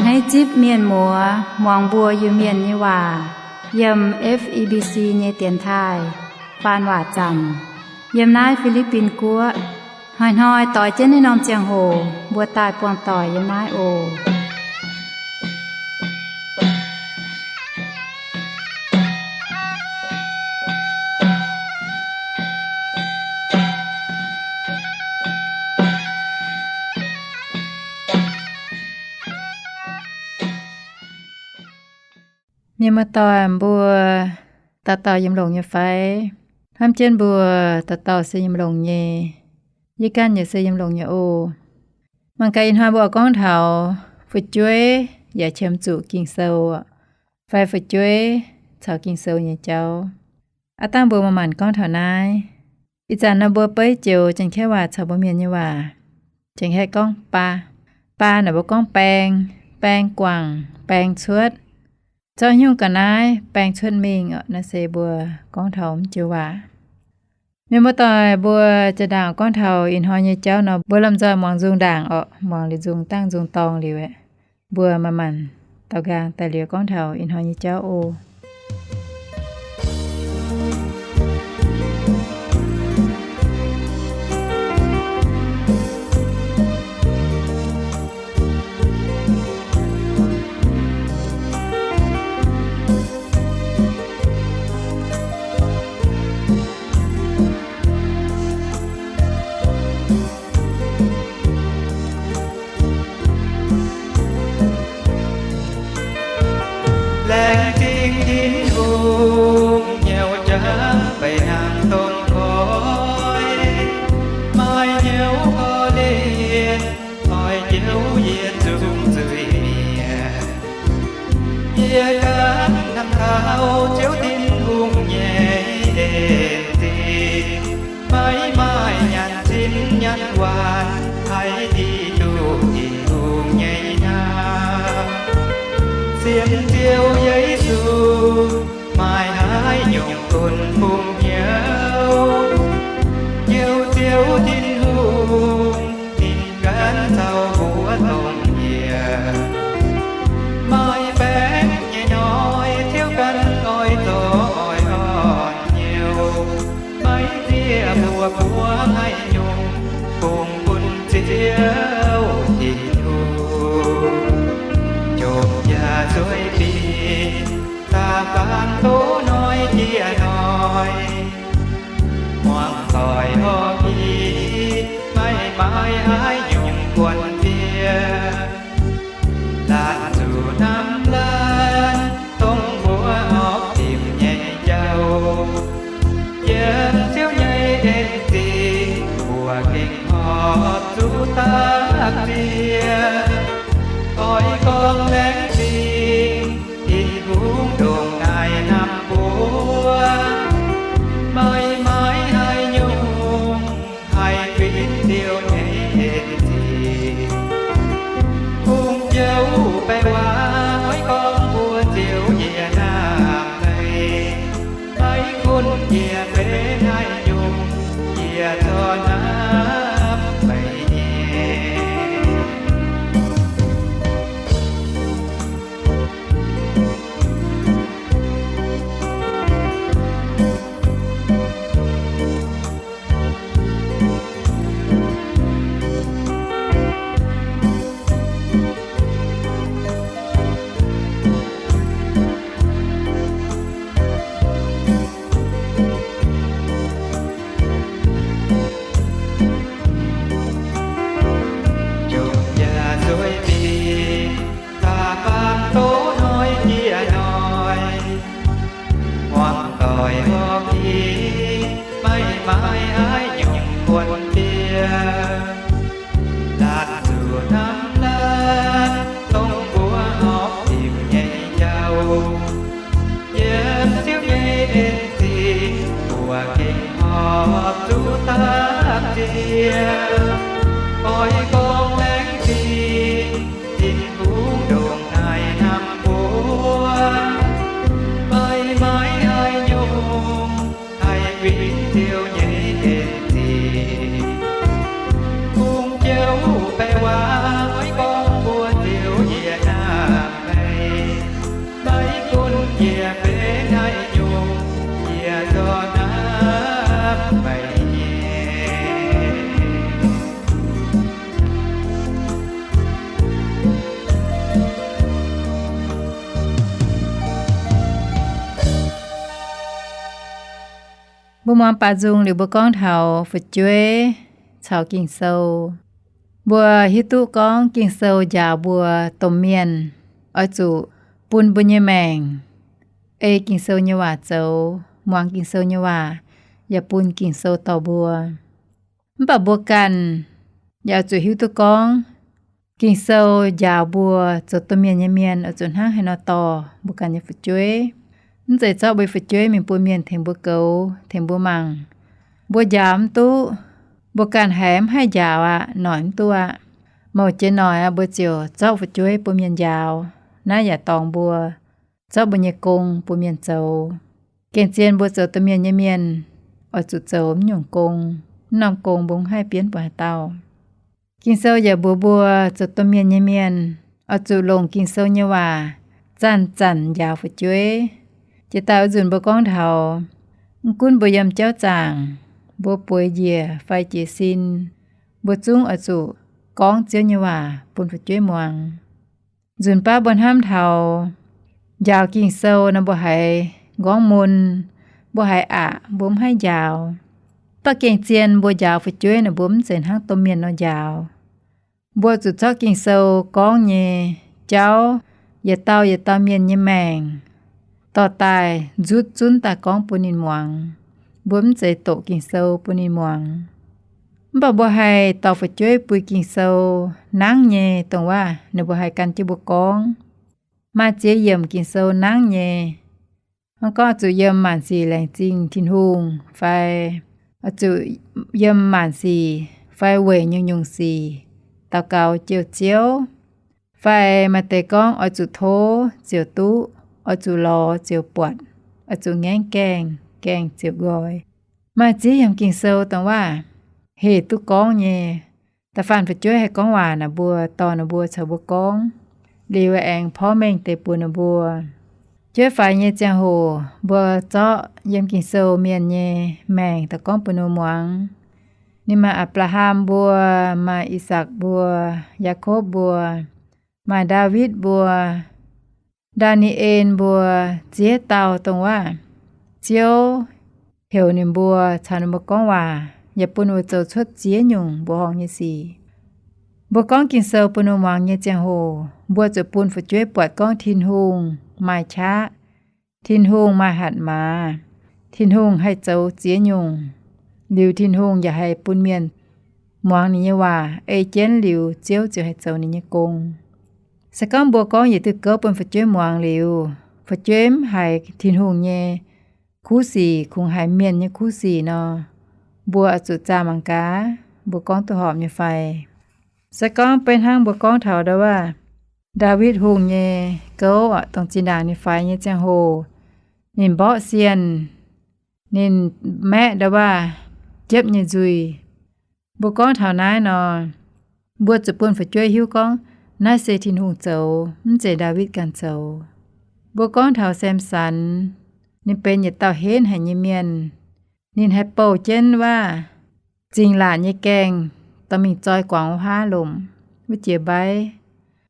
Naaiv zipv mienh muoz muangx mbuo Iu-Mienh nyei waac yiem F E B C nyei dienx taaih faan waac zaamc yiem naaiv Fi^li^bin Guoqv. Hnoi-hnoi doix jienv naaiv norm ziangh hoc mbuo daaih buangh doic yiem naaiv oc. Mienh muoz-doic mbuo, dauh dauh yiem longx nyei fai? Hnamv jienv mbuo dauh dauh se yiem longx nyei. Yie ganh yaac se yiem longx nyei oc. Mangc gaax ih hnoi mbuo oix gorngv taux fu'jueiv yaac qiemx zuqc Ging-Sou fai fu'jueiv caux Ging-Sou nyei jauv. Aav dangh mbuo maaih maanc gorngv taux naaiv. Ih zanc nor mbuo beiv joux Janx-Kaeqv waac caux mbuo Mienh nyei waac, Janx-Kaeqv gorngv baa. Baa naaic mbuo gorngv baeng, baeng guangc, baeng cuotv. Zorqv nyungc ga'naaiv baeng cuotv mingh, naaiv se mbuo gorngv taux mv joux waac. Mienh muoz-doic mbuo, zinh ndaangc gorngv taux ih hnoi nyei jauv nor, mbuo lomh nzoih muangx nzung ndaangc orqc, muangx liuz nzung dangh nzung dorng liuz, mbuo maaih maanc daaux nqaang daaih liuz gorngv taux ih hnoi nyei jauv oc. Laengz zingh Tin-Hungh, hnyouv jangx beiv hnangv tong koi, maaih hnyouv korv-lienh, oix njoux yietc zungv zuiz mienh. Yie ganh hnamv taux Ziouv Tin-Hungh nyei en zingh, maiv maaih nyanc zinh nyanc waanc, haih hiuv duqv Tin-Hungh nyei hnamv. Sienx Ziouv Yesu, maaih haaix nyungc bun fungx hnyouv? Hnyouv Ziouv Tin-Hungh, ninh ganh caux mbuo dongh yiec. Maaih baengc nyei hnoi, Ziouv ganh oix zorc oix orn hnyouv. Maiv zieqv mbuo buov haaix nyungc, fungx bun Ziouv Tin-Hungh. Jomc yaac zueiz binc, da'faanh doqv hnoi jiex hnoi, muangx doic horpc i, maiv maaih haaix nyungc buonv fiev. Laatc zuqc hnamv laanh, dongh mbuo horpc dimc nyei jauv. Yiem Ziouv nyei en zingh, mbuo gengh horpc zuqc dapv ziex. Oix gorngv laengz zingh, Tin-Hungh ndongc naaiv hnamv mbuo. Maiv maaih haaix nyungc haih fingx Ziouv nyei en zingh. Kungx jouv baeqc waac oix gorngv mbuox Ziouv yie hnamv meih. Maiv gunv yie benx haaix nyungc, yie corc hnamv meih nyei. Jomc yaac zueiz binc, da'faanh doqv hnoi jiex hnoi, muangx doic horpc i, maiv maaih haaix nyungc buonv fiev. Laatc zuqc hnamv laanh, dongh mbuo horpc dimc nyei jauv. Yiem Ziouv nyei en zingh, mbuo gengh horpc zuqc dapv ziex. Oix gorngv laengz zingh, Tin-Hungh ndongc naaiv hnamv mbuo. Maiv maaih haaix nyungc haih fingx Ziouv nyei en zingh. Kungx jouv baeqc waac oix gorngv mbuox Ziouv yie hnamv Mbuo muangx baaux nzung liuz mbuo gorngv taux fu'jueiv caux Ging-Sou. Mbuo hiuv duqv gorngv Ging-Sou njaaux mbuo domh mienh oix zuqc bun mbuo nyei maengc ei Ging-Sou nyei waac zoux, muangx Ging-Sou nyei waac, yaac bun Ging-Sou dorh mbuo. Mv baac mbuo ganh yaac oix zuqc hiuv duqv gorngv Ging-Sou njaaux mbuo zoux domh mienh nyei mienh oix zuqc hnangv haaix nor dorh mbuo ganh nyei fu'jueiv. Mv zeiz zorqv mbuo nyei fu'jueiv mingh bun mienh tengx mbuo goux, tengx mbuo mangc. Mbuo njaaux mv duqv, mbuo ganh haiz mv haih njaaux aqv, noic mv duqv aqv. Mouc jiex noic aqv, mbuo ziouc zorqv fu'jueiv bun mienh njaaux. Naaiv yaac dorngx mbuo, zorqv mbuo nyei gong bun mienh zoux. Gengh zien mbuo zoux domh mienh nyei mienh oix zuqc zoux mv nyungc gong. Mv norm gong mbuo mv haih bienv mbuo haaix dauh. Ging-Sou yaac mbuox mbuo zoux domh mienh nyei mienh oix zuqc longc Ging-Sou nyei waac zanc-zanc njaaux fu'jueiv. Jiex daaih wuov nzunc mbuo gorngv taux, mv gunv mbuo yiem jauv zaangc, mbuo bueix njiec fai jiez sin, mbuo zungv oix zuqc gorngv Ziouv nyei waac bun fu'jueiv muangx. Nzunc baav mbuo hnamv taux njaaux Ging-Sou nor, mbuo haiz nqorngv mun, mbuo haiz aqc, mbuo mv haih njaaux. Mv baac gengh zien mbuo njaaux fu'jueiv naaic, mbuo mv zeiz hnangv domh mienh nor njaaux. Mbuo zuqc zorqv Ging-Sou gorngv nyei jauv yietc dauh yietc dauh mienh nyei maengc dorh daaih nzutv zunv daaih gorngv bun ninh muangx. Mbuo mv zeiz doqc Ging-Sou bun ninh muangx. Mv baac mbuo haih dorh fu'jueiv bun Ging-Sou nangv nyei, dongh waac ninh mbuo haih gan jienv mbuo gorngv. Maaih ziex yiemc Ging-Sou nangv nyei. Hnangv gorngv oix zuqc yiem maanc sic laengz zingh Tin-Hungh, fai oix zuqc yiem maanc sic fai weic nyungc-nyungc sic daux gaux jouh Ziouv, fai maaih deix gorngv oix zuqc tov ziouc duqv, oix zuqc lorz ziouc buatc, oix zuqc ngaengv gaengh, gaengh ziouc nqoi. Maaih ziex yiemc Ging-Sou dongh waac heh duqv gorngv nyei. Da'faanh fu'jueiv haih gorngv waac naaic, mbuo dorh ninh mbuo caux mbuo gorngv liuz aengx porv mengh deix mbuox ninh mbuo. Jueiv faix nyei ziangh hoc mbuo zorqv yiem Ging-Sou mienh nyei maengc daaih gorngv bun ninh mbuo muangx. Ninh maaih Apc^laa^ham mbuo, maaih I^sakc mbuo, Yaakopv mbuo, maaih Ndaawitv mbuo, Ndaa^ni^en mbuo, ziex dauh dongh waac Ziouv heuc ninh mbuo caux ninh mbuo gorngv waac, yaac bun ninh mbuo zoux cuotv ziex nyungc mbuoqc horngh nyei sic. Mbuo gorngv Ging-Sou bun ninh mbuo muangx nyei ziangh hoc, mbuo zuqc bun fu'jueiv buatc gorngv Tin-Hungh maaih qaqv, Tin-Hungh maaih hatc maaz, Tin-Hungh haih zoux ziex nyungc, liuz Tin-Hungh yaac haih bun mienh muangx ninh nyei waac, ei jienv liuz Ziouv ziouc haih zoux ninh nyei gong. Se gorngv mbuo gorngv yietc diuh gouv bun fu'jueiv muangx liuz, fu'jueiv mv haiz Tin-Hungh nyei kuv sic, kungx haiz mienh nyei kuv sic nor, mbuo oix zuqc zaah mangc gaax mbuo gorngv duqv horpc nyei fai. Se gorngv beiv hnangv mbuo gorngv taux ndau wuov Ndaawitv Hungh nyei gouv, dongh zinh ndaangc ninh faix nyei ziangh hoc, ninh mborqv sienh, ninh maeqv ndau wuov jiepv nyei nzuih. Mbuo gorngv taux naaiv nor, mbuo zuqc bun fu'jueiv hiuv gorngv naaiv se Tin-Hungh zoux, mv zeiz Ndaawitv ganh zoux. Mbuo gorngv taux Samson, ninh benx yietc dauh henv haic nyei mienh. Ninh haih bouh jienv wuov zingh laatc nyei gaengh dorh mingh zoi guangc wuov haav lomc, wuov jiex mbaiv.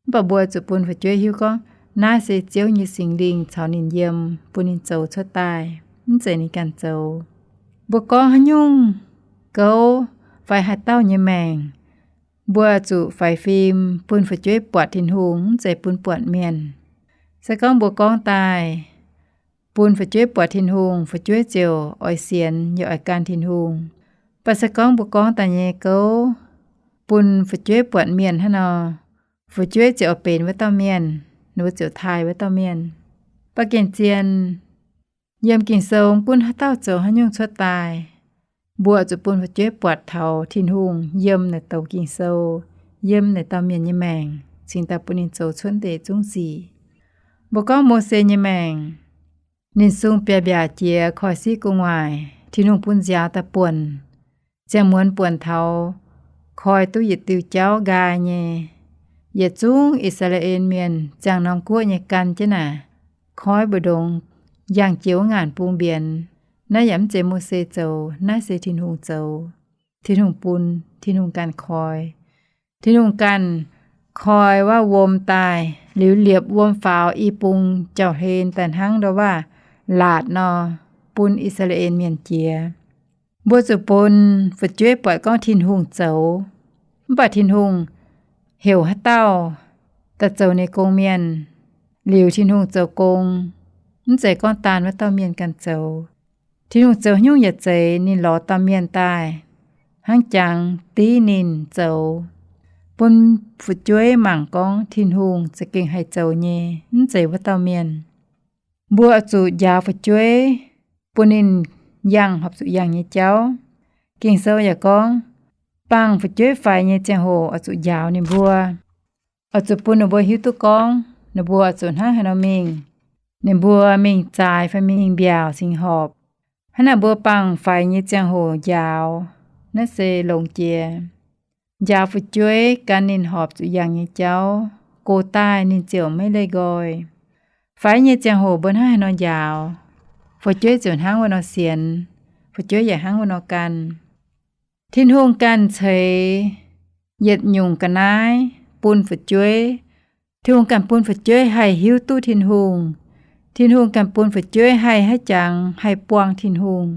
Mv baac mbuo zuqc bun fu'jueiv hiuv gorngv naaiv se Ziouv nyei Singx Lingh caux ninh yiem, bun ninh zoux cuotv daaih, mv zeiz ninh ganh zoux. Mbuo gorngv haaix nyungc gouv fai haaix dauh nyei maengc, mbuo zuqc faix fim bun fu'jueiv buatc Tin-Hungh, mv zeiz bun buatc mienh. Se gorngv mbuo gorngv daaih bun fu'jueiv buatc Tin-Hungh, fu'jueiv ziouc oix sienx yaac oix gan Tin-Hungh. Mv baac se gorngv mbuo gorngv daaih nyei gouv bun fu'jueiv buatc mienh hnangv nor, fu'jueiv ziouc oix benx wuov dauh mienh, ninh mbuo ziouc taaih wuov dauh mienh. Mv baac gengh zien, yiem Ging-Sou gunv haaix dauh zoux haaix nyungc cuotv daaih, mbuo zuqc bun fu'jueiv buatc taux Tin-Hungh yiem naaiv douc Ging-Sou, yiem naaiv dauh mienh nyei maengc, cingx daaih bun ninh zoux cuotv deix zungv sic. Mbuo gorngv Mose nyei maengc, ninh sung biaac-mbiaac jiex koiv-siqv gu'nguaaic, Tin-Hungh bun nziaaux daaih buonc, ziangh muonz buonc taux koi duqv yietc diuh jauv nqaai nyei. Yietc zungv I^saa^laa^en Mienh ziangh norm guoqv nyei gan jienv naaic, koiv mbu'ndongx yangh jiex wuov ngaanc bung mbienx. Naaiv yaac mv zeiz Mose zoux, naaiv se Tin-Hungh zoux. Tin-Hungh bun, Tin-Hungh ganh koi. Tin-Hungh ganh koi wuov wuom daaih, liuz liepc wuom faaux i bung jauv-hlen daaih hnangv ndau wuov laatc nor, bun I^saa^laa^en Mienh jiex. Mbuo zuqc bun fu'jueiv buatc gorngv Tin-Hungh zoux, mv baac Tin-Hungh heuc haaix dauh daaih zoux ninh gong mienh. Liuz Tin-Hungh zoux gong, mv zeiz gorngv daanh wuov dauh mienh ganh zoux. Tin-Hungh zoux nyungc yaac zeiz ninh lorz dauh mienh daaih hnangv jangx div ninh zoux, bun fu'jueiv mangc gorngv Tin-Hungh za'gengh haih zoux nyei, mv zeiz wuov dauh mienh. Mbuo oix zuqc njaaux fu'jueiv, bun ninh yangh horpc zuqc yangh nyei jauv. Ging-Sou yaac gorngv, bangh fu'jueiv faix nyei ziangh hoc oix zuqc njaaux ninh mbuo. Oix zuqc bun ninh mbuo hiuv duqv gorngv ninh mbuo oix zuqc hnangv haaix nor mingh. Ninh mbuo mingh zaaix fai mingh mbiaauc cingx horpc. Hnangv naaic mbuo bangh faix nyei ziangh hoc njaaux, naaiv se longx jiex. Njaaux fu'jueiv gan ninh horpc zuqc yangh nyei jauv, gox daaih ninh ziouc maiv leih nqoi. Faix nyei ziangh hoc mbuo hnangv haaix nor njaaux, fu'jueiv ziouc hnangv wuov nor sienx, fu'jueiv yaac hnangv wuov nor gan. Tin-Hungh ganh ceix yietc nyungc ga'naaiv bun fu'jueiv. Tin-Hungh ganh bun fu'jueiv haih hiuv duqv Tin-Hungh. Tin-Hungh ganh bun fu'jueiv haih haaix jangx haih buangh Tin-Hungh.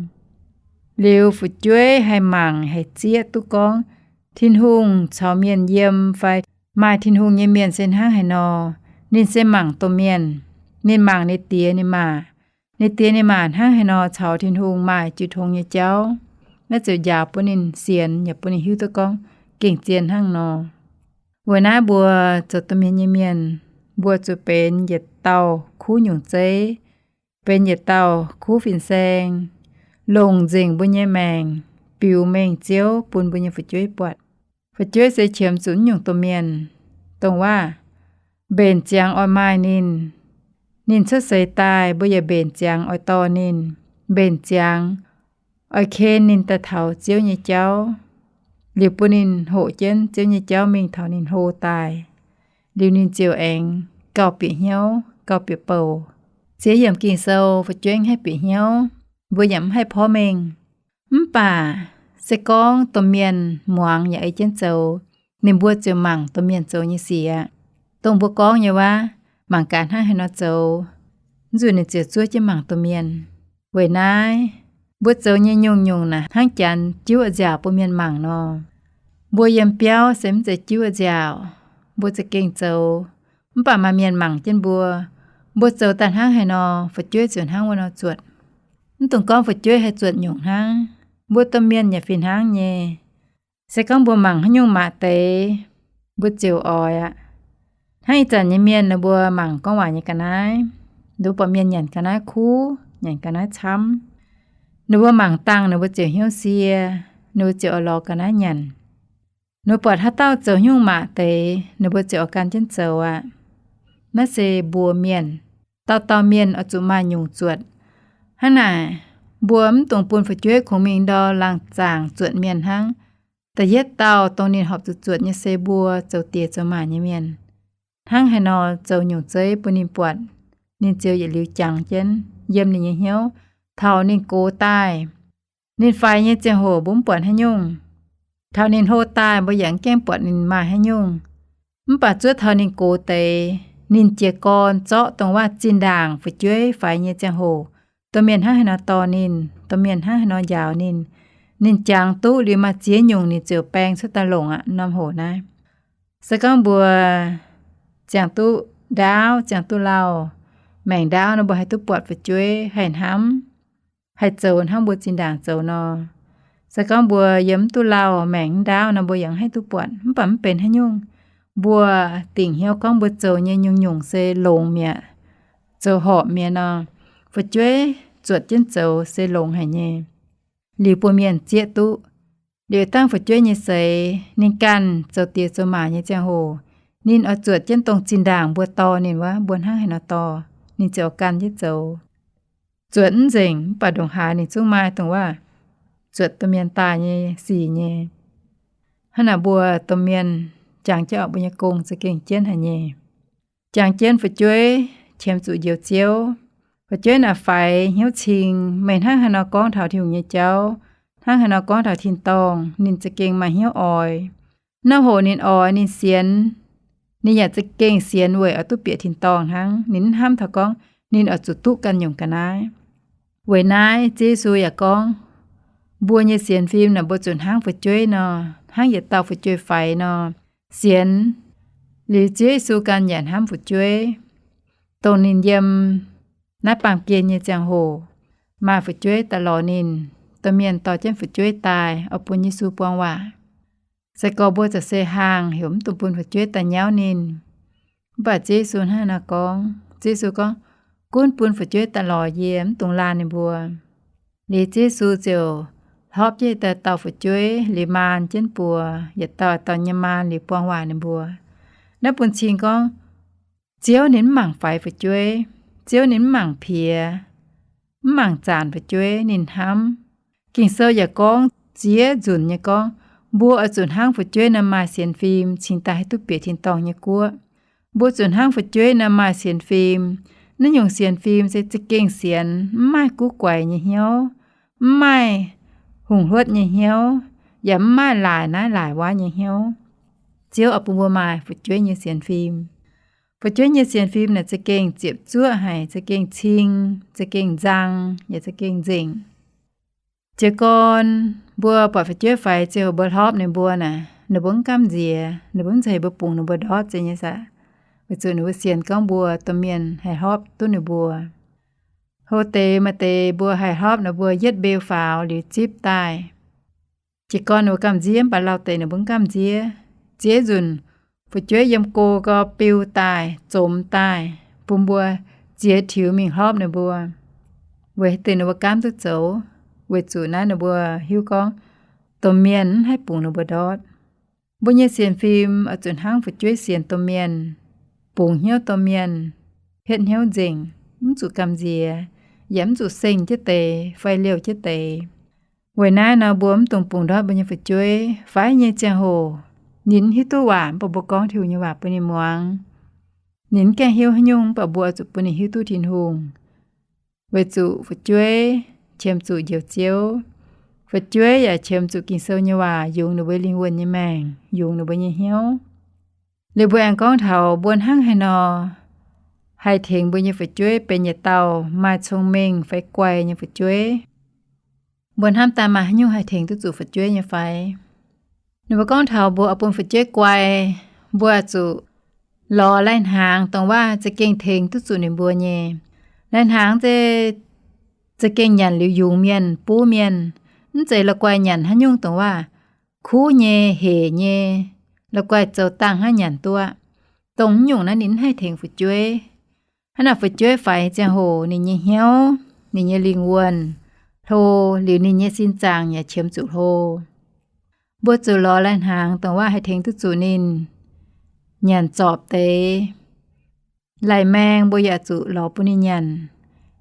Liuz fu'jueiv haih mangc haih zieqv duqv gorngv Tin-Hungh caux mienh yiem fai maaih Tin-Hungh nyei mienh se hnangv haaix nor. Ninh se mangc domh mienh, ninh mangc ninh diex ninh maac. Ninh diex ninh maac hnangv haaix nor caux Tin-Hungh maaih jiu tong nyei jauv. Naaiv ziouc njaaux bun ninh sienx yaac bun ninh hiuv duqv gorngv gengh zien hnangv nor. Weic naaiv mbuo zoux domh mienh nyei mienh, mbuo zuqc benx yietc dauh kuv nyungc zeiv, benx yietc dauh kuv fin-saeng, longc nzengc mbuo nyei maengc biux mengh Ziouv bun mbuo nyei fu'jueiv buatc. Fu'jueiv se qiemx zuqc nyungc domh mienh, dongh waac mbenc ziangx oix maaih ninh. Ninh cuotv seix daaih mbuo yaac mbenc ziangx oix dorh ninh, mbenc ziangx oix ken ninh daaih taux Ziouv nyei jauv. Liuz bun ninh hoqc jienv Ziouv nyei jauv mingh taux ninh hlo daaih. Liuz ninh ziouc aengx gauh bieqc hnyouv, gauh bieqc bouc. Ziex yiemc Ging-Sou fu'jueiv mv haih bieqc hnyouv, mbuo yaac mv haih porv mengh. Mv baac se gorngv domh mienh muangx yaac ei jienv zoux, ninh mbuo ziouc mangc domh mienh zoux nyei sic aqv. Dongh mbuo gorngv nyei waac, mangc gaax hnangv haaix nor zoux, mv zuqc ninh ziouc zuov jienv mangc domh mienh. Weic naaiv, mbuo zoux nyei nyungc-nyungc naaic hnangv janx jiuv a'nziaauc bun mienh mangc nor. Mbuo yiem biauv se mv zeiz jiuv a'nziaauc, mbuo za'gengh zoux, mv baac maaih mienh mangc jienv mbuo. Mbuo zoux daaih hnangv haaix nor, fu'jueiv ziouc hnangv wuov nor zuotc. Mv dungx gorngv fu'jueiv haih zuotc nyungc hnangv, mbuo domh mienh yaac fih hnangv nyei. Se gorngv mbuo mangc haaix nyungc maac deix, mbuo ziouc oix aqv. Hnangv ih zanc nyei mienh ninh mbuo mangc gorngv waac nyei ga'naaiv, ninh mbuo buatc mienh nyanc ga'naaiv kuv, nyanc ga'naaiv camv, ninh mbuo mangc dangh ninh mbuo ziouc hnyouv sie, ninh mbuo ziouc oix lorz ga'naaiv nyanc. Ninh mbuo buatc haaix dauh zoux nyungc maac deix, ninh mbuo ziouc oix gan jienv zoux aqv. Naaiv se mbuo mienh, dauh dauh mienh oix zuqc maaih nyungc zuotc. Hnangv naaic, mbuo mv dungx bun fu'jueiv kungx mingh ndor laangh zaangc zuotc mienh hnangv. Da'yietv dauh dongh ninh horpc zuqc zuotc nyei se mbuo zoux diex zoux maac nyei mienh. Hnangv haaix nor zoux nyungc zeiv bun ninh buatc, ninh ziouc yietc liuz jangx jienv yiem ninh nyei hnyouv. Taux ninh gox daaih, ninh faix nyei ziangh hoc mbuo mv buatc haaix nyungc. Taux ninh hlo daaih mbuo yaac mv gaengh buatc ninh maaih haaix nyungc. Mv baac zuov taux ninh gox deix, ninh jiez gorn zorqv dongh waac zinh ndaangc fu'jueiv faix nyei ziangh hoc, domh mienh hnangv haaix nor dorh ninh, domh mienh hnangv haaix nor njaaux ninh. Ninh jangx duqv liuz maaih ziex nyungc ninh ziouc baeng cuotv daaih longc aqv norm hoc naaiv. Se gorngv mbuo ziangh duqv ndaauv, ziangh duqv lauh, maengc ndaauv nor mbuo haih duqv buatc fu'jueiv haih hnamv, haih zoux hnangv mbuo zinh ndaangc zoux nor. Se gorngv mbuo yiem mv duqv lauh, maengc mv ndaauv nor mbuo yaac haih duqv buatc, mv baac mv benx haaix nyungc. Mbuo dingc hnyouv gorngv mbuo zoux nyei nyungc-nyungc se longx mi'aqv, zoux horpc mi'aqv nor, fu'jueiv zuotc jienv zoux se longx haic nyei. Liuz bun mienh zieqv duqv. Liuz dangh fu'jueiv nyei seix, ninh ganh zoux diex zoux maac nyei ziangh hoc, ninh oix zuotc jienv dongh zinh ndaangc mbuo dorh ninh wuov, mbuo hnangv haaix nor dorh, ninh ziouc oix gan jienv zoux. Zuotc mv nzengc, mv baac ndongc haaix ninh zungv maaih dongh waac zuotc domh mienh daaih nyei sic nyei. Hnangv naaic mbuo domh mienh jangx jienv oc, mbuo nyei gong za'gengh jienv haic nyei. Jangx jienv fu'jueiv qiemx zuqc njoux Ziouv. Fu'jueiv naaic faix hnyouv cing, meih hnangv haaix nor gorngv taux Tin-Hungh nyei jauv, hnangv haaix nor gorngv taux tin-dorngh, ninh za'gengh maaih hnyouv oix. Naaiv hoc ninh oix, ninh sienx, ninh yaac za'gengh sienx weic oix duqv bieqc tin-dorngh hnangv. Ninh mv hnamv taux gorngv ninh oix zuqc duqv ganh nyungc ga'naaiv. Weic naaiv Ziouv Yesu yaac gorngv, mbuo nyei sienx fim naaic mbuo zuqc hnangv fu'jueiv nor, hnangv yietc dauh fu'jueiv-faix nor, sienx liuz Ziouv Yesu ganh yaac hnamv fu'jueiv, dongh ninh yiem naaiv baamh gen nyei ziangh hoc maaih fu'jueiv daaih lorz ninh, domh mienh dorh jienv fu'jueiv daaih oix bun Yesu buang waac. Se gorx mbuo za'gengh se haangh heuc mv dungx bun fu'jueiv daaih nyauv ninh. Mv baac Ziouv Yesu hnangv naaiv nor gorngv, Ziouv Yesu gorngv, Gunv bun fu'jueiv daaih lorz yie, mv dungx laanh ninh mbuo. Liuz Ziouv Yesu ziouc hlorpv jienv yietc dauh fu'jueiv liuz maan jienv buoz, yietc dauh dauh nyei maan liuz buang waac ninh mbuo. Naaiv bun cing gorngv Ziouv ninh mv mangc faix fu'jueiv. Ziouv ninh mv mangc piex, mv mangc zanc fu'jueiv, ninh hnamv. Ging-Sou yaac gorngv ziex nzunc nyei gorngv, mbuo oix zuqc hnangv fu'jueiv nor maaih sienx fim cingx daaih haih duqv bieqc tin-dorngh nyei guoqv. Mbuo zuqc hnangv fu'jueiv nor maaih sienx fim. Naaiv nyungc sienx fim se za'gengh sienx, mv maaih guv guaix nyei hnyouv, mv maaih hungh hluotv nyei hnyouv, yaac mv maaih laaic naaiv laaic wuov nyei hnyouv. Ziouv oix bun mbuo maaih fu'jueiv nyei sienx fim. Fu'jueiv nyei sienx fim naaic za'gengh ziepc zuoqv haic, za'gengh cing, za'gengh nzang, yaac za'gengh nzengc. Jiez gorn mbuo buatc fu'jueiv faix ziouc mbuo hlorpv ninh mbuo naaic, ninh mbuo mv gamh nziex, ninh mbuo mv zeiz mbuo bungx ninh mbuo ndortv zeiz nyei saah? Weic zuqc ninh mbuo sienx gorngv mbuo domh mienh haih hlorpv duqv ninh mbuo. Hlo deix maaih deix mbuo haih hlorpv ninh mbuo yietv mbeu faaux liuz zipv daaih. Jiez gorn ninh mbuo gamh nziev mv baac lauh deix ninh mbuo mv gamh nziev. Ziex nzunc fu'jueiv yiem go gau biu daaih, zomx daaih, bun mbuo ziex tiux mingh hlorpv ninh mbuo, weic haaix diuc ninh mbuo gaamv duqv zoux? Weic zuqc naaiv ninh mbuo hiuv gorngv domh mienh mv haih bungx ninh mbuo ndortv. Mbuo nyei sienx fim oix zuqc hnangv fu'jueiv sienx domh mienh, bungx hnyouv domh mienh, hietv hnyouv nzengc, mv zuqc gamh nziex, yaac mv zuqc seng jienv deix fai liouh jienv deix. Weic naaiv nor mbuo mv dungx bungx ndortv mbuo nyei fu'jueiv. Faix nyei ziangh hoc ninh mv hiuv duqv waac, mv baac mbuo gorngv Tin-Hungh nyei waac bun ninh muangx. Ninh mv gaengh hiuv haaix nyungc, mv baac mbuo oix zuqc bun ninh hiuv duqv Tin-Hungh. Weic zuqc fu'jueiv qiemx zuqc Njoux Ziouv. Fu'jueiv yaac qiemx zuqc Ging-Sou nyei waac yungz ninh mbuo lingh wuonh nyei maengc, yungz ninh mbuo nyei hnyouv. Liuz mbuo aengx gorngv taux mbuo hnangv haaix nor haih tengx mbuo nyei fu'jueiv benx yietc dauh maaih cong-mengh fai guai nyei fu'jueiv. Mbuo hnamv daaih maaih haaix nyungc haih tengx duqv zuqc fu'jueiv nyei fai? Ninh mbuo gorngv taux mbuo oix bun fu'jueiv guai, mbuo zuqc lorz lai-hnaangx dongh waac za'gengh tengx duqv zuqc ninh mbuo nyei. Lai-hnaangx se za'gengh nyanc liuz yungz mienh, buv mienh. Mv zeiz la'guaih nyanc haaix nyungc dongh waac kuv nyei, hec nyei, la'guaih zoux dangh hnangv nyanc duqv aqv. Dongh nyungc naaiv ninh mv haih tengx fu'jueiv. Hnangv naaic fu'jueiv faix ziangh hoc ninh nyei hnyouv, ninh nyei lingh wuonh hlo, liuz ninh nyei sin zaangc yaac qiemx zuqc hlo. Mbuo zuqc lorz lai-hnaangx dongh waac haih tengx duqv zuqc ninh. Nyanc zorpc deix, lai-maeng mbuo yaac zuqc lorz bun ninh nyanc.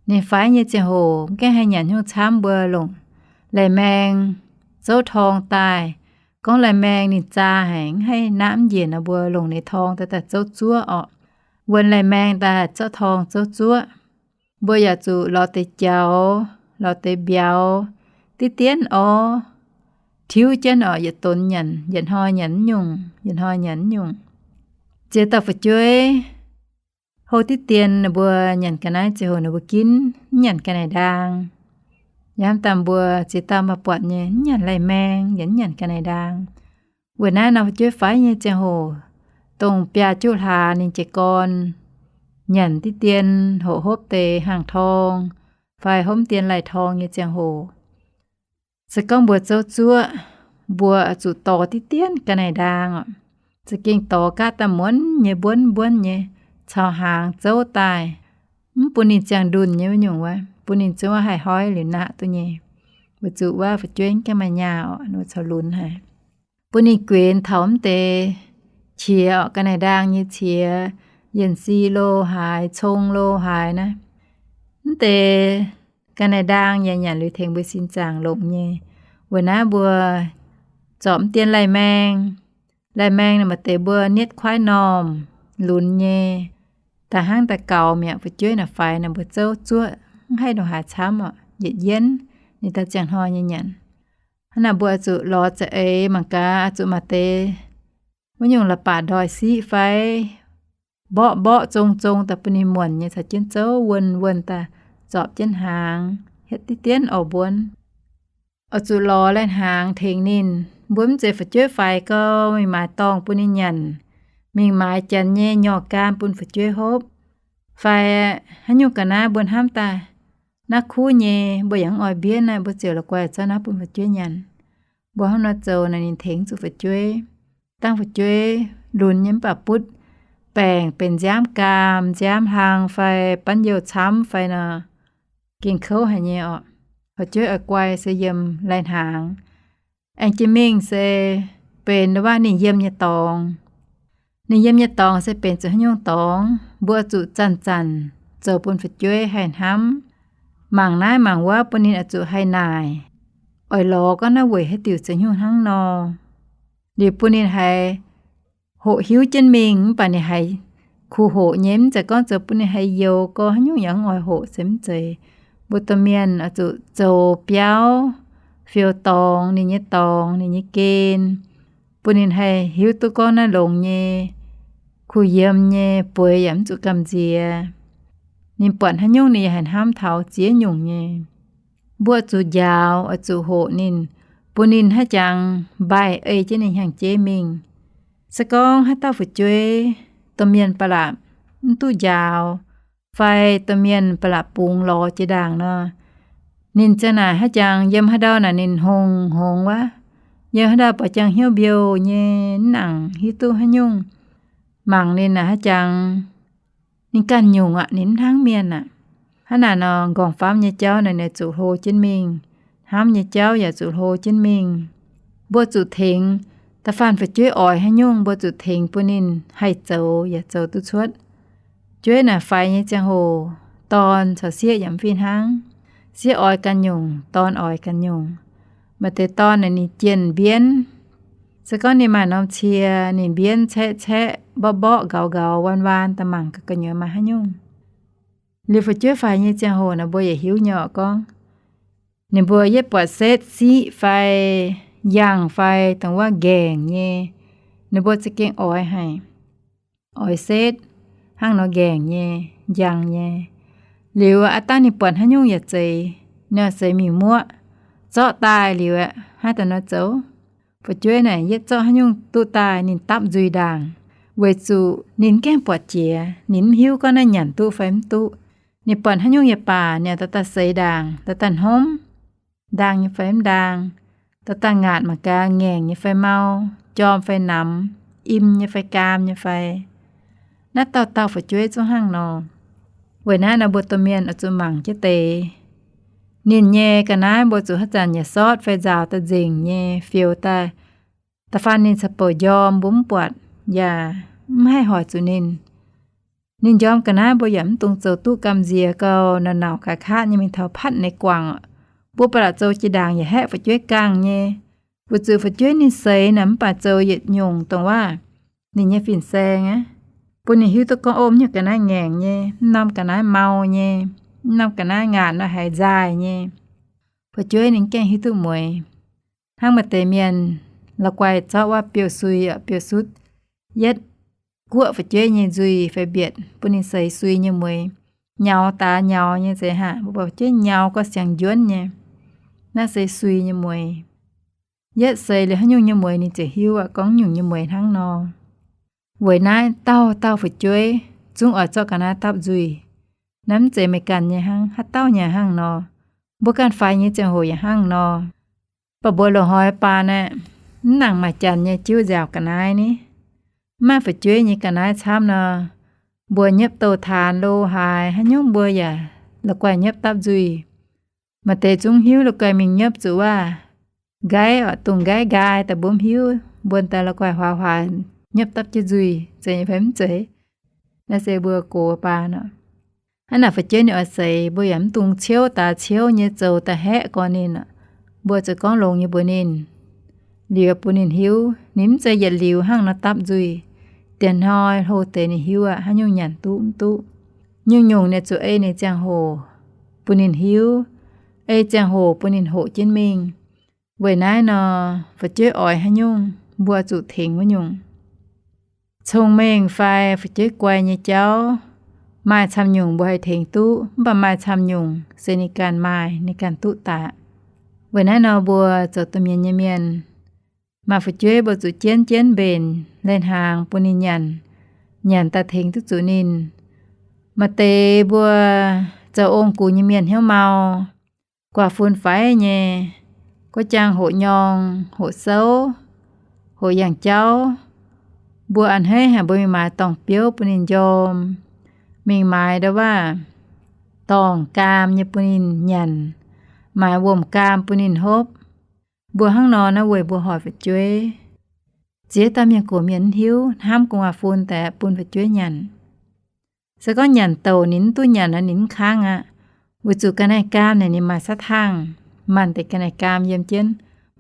Ninh faix nyei ziangh hoc mv gaengh haih nyanc hnyouv camv, mbuo longc lai-maeng zouv torng daaih. Gorngv lai-maeng ninh zaa haic, mv haih naaiv mv njiec nor, mbuo longc ninh torng daaih daaih zouv zuoqv orqc. Wuonh lai-maeng daaih zouv torng zouv zuoqv. Mbuo yaac zuqc lorz deix jaux, lorz deix mbiauz, diqv dienv orv, tiuv jienv orqc, yietc donx nyanc, yietc hnoi nyanc mv nyungc, yietc hnoi nyanc mv nyungc. Ziex dauh fu'jueiv houv diqv dien, ninh mbuo nyanc ga'naaiv ziangh hoc ninh mbuo ginv mv nyanc ga'naaiv ndaang. Yaac hnamv daaih mbuo ziex dauh maaih buatc nyei, mv nyanc lai-maeng, yaac mv nyanc ga'naaiv ndaang. Weic naaiv nor fu'jueiv faix nyei ziangh hoc, dongh biaa juqv hlaax ninh jiez gorn nyanc diqv dien, hoqc hopv deix hnaangx-torng fai hopv dien lai-torng nyei ziangh hoc, se gorngv mbuo zouv zuoqv, mbuo zuqc dorh diqv dien ga'naaiv ndaang oc. Za'gengh dorh gaav daaih muonz nyei, mbuonv mbuonv nyei, caux hnaangx zouv daaih, mv bun ninh ziangh ndunh nyei wuov nyungc wuov, bun ninh zungv haih hnoi liuz naqv duqv nyei. Weic zuqc wuov fu'jueiv gaengh maaih nyaah oc, ninh caux lunx haic. Bun ninh guenx taux mv deix qiex oc, ga'naaiv ndaang nyei qiex, yienh si lo haaix, cong lo haaix naaiv. Mv deix ga'naaiv ndaang yaac nyanc liuz tengx mbuo sin zaangc longc nyei. Weic naaiv mbuo zorpc mv dien lai-maeng. Lai-maeng naaic maaih deix mbuo nietv kuaaiv normh lunx nyei, daaih hnangv daaih gaux mi'aqv. Fu'jueiv naaic faix naaic mbuo zouv zuoqv, mv haih ndongc haaix camv oc, yietc yienv ninh daaih ziangh hnoi nyei nyanc. Hnangv naaic mbuo oix zuqc lorz za'eix mangc gaax, oix zuqc maaih deix wuov nyungc la'baac ndoih siqv fai mborqv mborqv zong zong daaih bun ninh muonc nyei caux jienv zouv wuonh wuonh daaih zorpc jienv hnaangx hietv diqv dienv oix mbuonv. oix zuqc lorz lai-hnaangx tengx ninh. Mbuo mv zeiz fu'jueiv faix gau mingh maaiz dorngh bun ninh nyanc, mingh maaiz janx nyei nyorx gaam bun fu'jueiv hopv. Fai haaix nyungc ga'naaiv mbuo hnamv daaih naaiv kuv nyei, mbuo yaac mv oix mbienv naaiv, mbuo ziouc la'guaih zorqv naaiv bun fu'jueiv nyanc. Mbuo hnangv nor zoux naaic ninh tengx zuqc fu'jueiv. Dangh fu'jueiv lunx nyei mv baac butv baengc benx nziaamv gaam, nziaamv hlang fai banv youh camv fai nor, gengh kouv haic nyei orqc. Fu'jueiv oix guai se yiem lai-hnaangx. Aengx jiex mingh se benx ndau waac ninh yiem nyei dorngx. Ninh yiem nyei dorngx se benx zuqc haaix nyungc dorngx, mbuo zuqc zanc-zanc zoux bun fu'jueiv haih hnamv, mangc naaiv mangc wuov bun ninh oix zuqc haih naaic, oix lorz gorngv naaiv weic haaix diuc zoux nyungc hnangv nor. Liuz bun ninh haiz hoqc hiuv jienv mingh, mv baac ninh haiz kuh hoqc nyei, mv zeiz gorngv zoux bun ninh haiz youx gorx haaix nyungc yaac mv oix hoqc se mv zeiz. Mbuo domh mienh oix zuqc zoux biauv, fiou dorngx, ninh nyei dorngx, ninh nyei gen, bun ninh haih hiuv duqv gorngv naaiv longx nyei, kuh yiem nyei, bueix yaac mv zuqc gamh nziex. Ninh buatc haaix nyungc ninh yaac haih hnamv taux ziex nyungc nyei. Mbuo zuqc njaaux, oix zuqc hoqc ninh, bun ninh haaix jangx mbaih ei jienv ninh hnyangx-jeiv mingh. Se gorngv haaix dauh fu'jueiv domh mienh ba'laqc mv duqv njaaux, fai domh mienh ba'laqc bungx lorz jiex ndaangc nor, ninh ziang naaic haaix jangx yiem haaix ndau naaic ninh hngongx hngongx wuov, yiem haaix ndau buatc jangx hnyouv mbiouh nyei, mv nangc hiuv duqv haaix nyungc. Mangc ninh naaic haaix jangx ninh ganh nyungc aqv, ninh mv hnangv mienh aqv. Hnangv naaic nor, nqorngv-famv nyei jauv naaic ninh zuqc hlo jienv mingh, hnamv nyei jauv yaac zuqc hlo jienv mingh. Mbuo zuqc tengx. Da'faanh fu'jueiv oix haaix nyungc, mbuo zuqc tengx bun ninh haih zoux yaac zoux duqv cuotv. Fu'jueiv naaic faix nyei ziangh hoc, dorn caux sieqv yaac mv fih hnangv. Sieqv oix ganh nyungc, dorn oix ganh nyungc. Maaih deix dorn naaic ninh jienh mbienv. Se gorngv ninh maaih norm cie, ninh mbienv caeqv caeqv mborqv mborqv nqaux nqaux waan waan daaih mangc ga'nyuoz maaih haaix nyungc. Liuz fu'jueiv faix nyei ziangh hoc naaic mbuo yaac hiuv nyei orqc gorngv, ninh mbuo yietv buatc setv siqv fai yangh fai dongh wuov nqaengc nyei, ninh mbuo za'gengh oix haic. Oix setv hnangv nor nqaengc nyei, njang nyei. Liuz aav dangh ninh buatc haaix nyungc yaac zeiz, ninh oix seix mingh muoqv, zorqv daaih liuz aeqv, hnangv daaih nor zoux. Fu'jueiv naaic yietv zorqv haaix nyungc duqv daaih ninh dapv nzuih ndaangc, weic zuqc ninh gaengh buatc jiex, ninh mv hiuv gorngv naaiv nyanc duqv fai mv duqv. Ninh buatc haaix nyungc yaac baac, ninh daaih daaih seix ndaangc, daaih daaih hnomv, ndaang nyei fai mv ndaang, daaih daaih ngaatc mangc gaax ngaengc nyei fai mau, jorm fai namx, im nyei fai gaam nyei fai. Naaiv dauh dauh fu'jueiv zungv hnangv nor. Weic naaiv nor mbuo domh mienh oix zuqc mangc jienv deix. Ninh nyei ga'naaiv mbuo zuqc haaix zanc yaac sortv fai nzaaux daaih nzengc nyei, fioux daaih. Da'faanh ninh caux bouc njorm mbuo mv buatc, yaac mv haih hoic zuqc ninh. Ninh njorm ga'naaiv mbuo yaac mv dungx zoux duqv gamh nziex gau, naaic nauc gaax katv nyei mingh taux patv naaic guangc. Mbuo ba'laqc zoux jiex ndaangc yaac haeqv fu'jueiv gangh nyei. Weic zuqc fu'jueiv ninh seix naaic mv baac zoux yietc nyungc dongh waac, ninh nyei fin-saeng aqv, bun ninh hiuv duqv gorngv, ov, mv nyungc ga'naaiv ngaengc nyei, mv norm ga'naaiv mau nyei, mv norm ga'naaiv ngaatc nor haiz nzaaih nyei. Fu'jueiv ninh gaengh hiuv duqv mueiz. Hnangv maaih deix mienh la'guaih zorqv wuov biouv-sui, biouv-sutv, yietv guoqv fu'jueiv nyei nzuih fai mbietc bun ninh seix sui nyei mueiz, nyaux daax nyaux nyei zeiz haic, mbuo buatc fu'jueiv nyaux gauh siangx njuonv nyei. Naaiv se sui nyei mueiz. Yietv seix liuz haaix nyungc nyei mueiz ninh ziouc hiuv aqv, gorngv nyungc nyei mueiz hnangv nor. Weic naaiv dauh dauh fu'jueiv zungv oix zorqv ga'naaiv dapv nzuih. Naaiv mv zeiz meih ganh nyei hnangv, haaix dauh nyei hnangv nor. Mbuo ganh faix nyei ziangh hoc yaac hnangv nor. Baac mbuo loz-hnoi baan aeqv, mv nangc maaih janx nyei jiuv nziaauc ga'naaiv ni. Mv maaih fu'jueiv nyei ga'naaiv camv nor, mbuo nyiepv douz-taanx lo haaix, haaix nyungc mbuo yaac la'guaih nyiepv dapv nzuih. Maaih deix zungv hiuv la'guaih mingh nyiepv zuqc waac nqaiv, oix dungh nqaiv nqaai daaih mbuo mv hiuv, mbuo daaih la'guaih huaax huaax nyiepv dapv jienv nzuih, zeiz nyei fai mv zeiz? Naaiv se mbuo gox baan oc. Hnangv naaic fu'jueiv ninh oix seix, mbuo yaac mv dungx ciouv daax ciouv nyei zoux daaih haeqv gorx ninh oc. Mbuo zuqc gorngv longx nyei mbuox ninh, liuz bun ninh hiuv, ninh mv zeiz yietc liuz hnangv nor dapv nzuih. Dienx hnoi hlo deix ninh hiuv aqv, haaix nyungc nyanc duqv mv duqv. Nyungc-nyungc ninh zuqc ei ninh ziangh hoc bun ninh hiuv, ei ziangh hoc bun ninh hoqc jienv mingh. Weic naaiv nor, fu'jueiv oix haaix nyungc, mbuo zuqc tengx wuov nyungc. Cong-mengh fai fu'jueiv guai nyei jauv, maaih camv nyungc mbuo haih tengx duqv, mv baac maaih camv nyungc se ninh ganh maaih, ninh ganh duqv daaih. Weic naaiv nor mbuo zoux domh mienh nyei mienh, maaih fu'jueiv mbuo zuqc jienv jienv mbenc lai-hnaangx bun ninh nyanc, nyanc daaih tengx duqv zuqc ninh. Maaih deix mbuo zoux ong-gux nyei mienh hnyouv mau, guaax fun faix nyei, guoqv jaang hoqc nyorng, hoqc souv, hoqc yangh jauv. Mbuo a'hneiv haic mbuo mingh maaiz dorngh biouv bun ninh njorm, mingh maaiz ndau waav dorngh gaam nyei bun ninh nyanc, maaiz wuom gaam bun ninh hopv. Mbuo hnangv nor naaiv weic mbuo hoic fu'jueiv. Ziex dauh mienh gox mienh mv hiuv hnamv gu'nguaaz fun daaih bun fu'jueiv nyanc. Se gorngv nyanc douc ninh mv duqv nyanc nor ninh mv kangv aqv. Weic zuqc ga'naaiv gaam naaic ninh maaih saav tangh, maaih deix ga'naaiv gaam yiem jienv.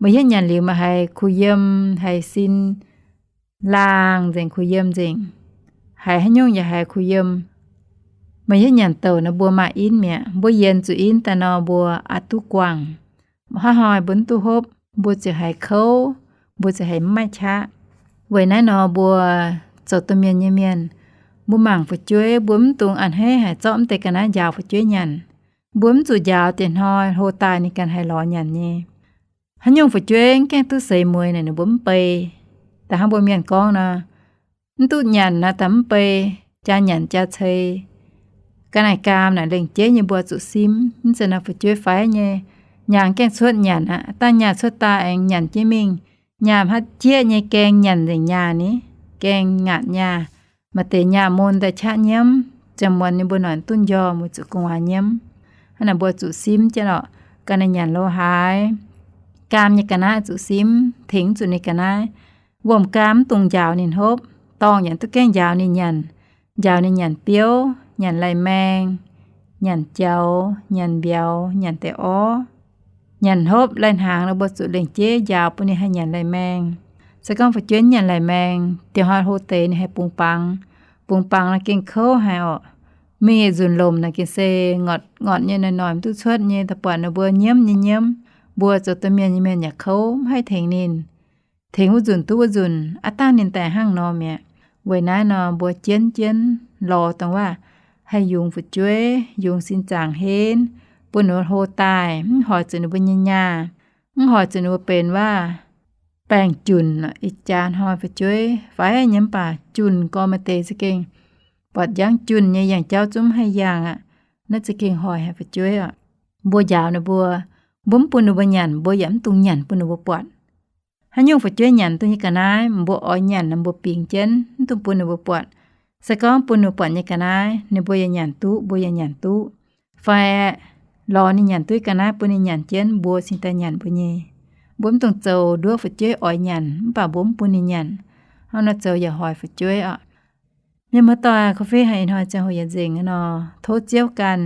Meih hietv nyanc liuz meih haiz kuh yiem, haiz sin laangh nzengc, kuh yiem nzengc, haiz haaix nyungc yaac haiz kuh yiem. Meih hietv nyanc douc nor mbuo maaih inv mi'aqv. Mbuo yienx zuqc inv daaih nor mbuo aqc duqv guangc. Hnoi-hnoi mbuo mv duqv hopv, mbuo ziouc haiz kouv, mbuo ziouc haiz mv maaih qaqv. Weic naaiv nor mbuo zoux domh mienh nyei mienh, mbuo mangc fu'jueiv mbuo mv dungx a'hneiv haic zorqv mv deix ga'naaiv njaaux fu'jueiv nyanc. Mbuo mv zuqc njaaux dieh hnoi hlo daaih ninh ganh haih lorz nyanc nyei. Haaix nyungc fu'jueiv mv gaengh duqv seix mueiz naaic ninh mbuo mv bei. Da'hnangv mbuo mienh gorngv nor, mv duqv nyanc naaic daaih mv bei, jaa nyanc jaa ceix. Ga'naaiv gaam naaic lengc jeiv nyei mbuo zuqc simv. Mv zeiz nor fu'jueiv faix nyei, nyaanh gaengh cuotv nyanc aqv. Dangh nyaanh cuotv daaih aengx nyanc jienv mingh. Nyaanh haaix jieqv nyei gaeng nyanc nzengc nyaanh ni, gaeng ngaatc nyaanh. Maaih deix nyaanh mun daaih qaqv nyiemv, ziangh muonz ninh mbuo noic duqv njormh weic zuqc gu'nguaaz nyiemv. Hnangv naaic mbuo zuqc simv jienv lorqc. Ga'naaiv nyanc lo haaix, gaam nyei ga'naaiv zuqc simv, tengx zuqc ninh ga'naaiv. Wuom gaam mv dungx njaaux ninh hopv, dorngh yaac duqv gaengh njaaux ninh nyanc. Njaaux ninh nyanc biouv, nyanc lai-maeng, nyanc jaux, nyanc mbiauz, nyanc deix orv. Nyanc hopv lai-hnaangx nor mbuo zuqc lengc jeiv njaaux bun ninh haih nyanc lai-maeng. Se gorngv fu'jueiv nyanc lai-maeng, dieh hnoi hlo deix ninh haih bungx bangx. Bungx bangx nor gengh kouv haic orqc. Mingh yietc nzunc lomc naaic gengh se ngorc ngorc nyei, noic noic mv duqv cuotv nyei, da'buatc ninh mbuo nyiemv nyei nyiemv. Mbuo zoux domh mienh nyei mienh yaac kouv, mv haih tengx ninh. Tengx wuov nzunc duqv wuov nzunc, aav dangh ninh daaih hnangv nor mi'aqv. Weic naaiv nor mbuo jienv jienv lorz dongh waac haih yungz fu'jueiv, yungz sin zaangc henv, bun ninh mbuo hlo daaih, mv hoic zuqc ninh mbuo nyei nyaah, mv hoic zuqc ninh mbuo benx waac baengh junc. Ih jaax hnoi fu'jueiv faix nyei mv baac junc gorx, maaih deix za'gengh buatc njang junc nyei, yangh jauv zungv mv haih yangh aqv. Naaiv za'gengh hoic haic fu'jueiv oc. Mbuo njaaux ninh mbuo, mbuo mv bun ninh mbuo nyanc, mbuo yaac mv dungx nyanc bun ninh mbuo buatc. Haaix nyungc fu'jueiv nyanc duqv nyei ga'naaiv, mbuo oix nyanc nor mbuo bingx jienv, mv dungx bun ninh mbuo buatc. Se gorngv bun ninh mbuo buatc nyei ga'naaiv, ninh mbuo yaac nyanc duqv, mbuo yaac nyanc duqv. Fai lorz ninh nyanc duqv ga'naaiv bun ninh nyanc jienv, mbuo cingx daaih nyanc mbuo nyei. Mbuo mv dungx zoux nduov fu'jueiv oix nyanc mv baac mbuo mv bun ninh nyanc. Hnangv nor zoux yaac hoic fu'jueiv oc. Mienh muoz-doic, korv-fiqv haic ih hnoi ziangh hoc yietc nzengc nor, tov Ziouv ganh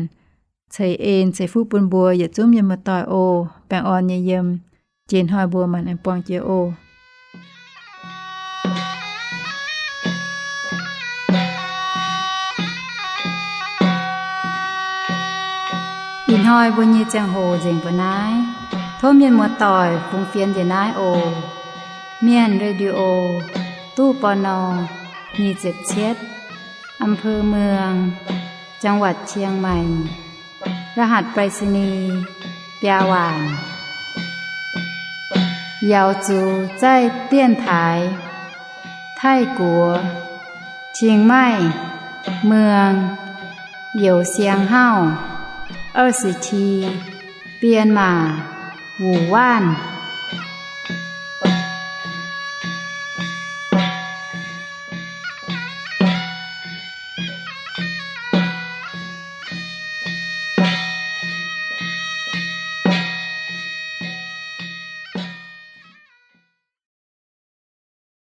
ceix en ceix fuqv bun mbuo yietc zungv mienh muoz-doic oc. Baengh orn nyei yiem. Jiex hnoi mbuo maanc aengx buangh jiex oc. Ih hnoi mbuo nyei ziangh hoc nzengc mbuo naaiv. Tov mienh muoz-doic fungx fienx njiec naaiv oc. Mienh Radio, ตู้ ปณ. nyic ziepc cietv, อำเภอเมือง จังหวัดเชียงใหม่ รหัสไปรษณีย์ biaa waanc. 瑶族在电台 ไทกัว เชียงใหม่ เมือง 有限号 二十七 编码 五万.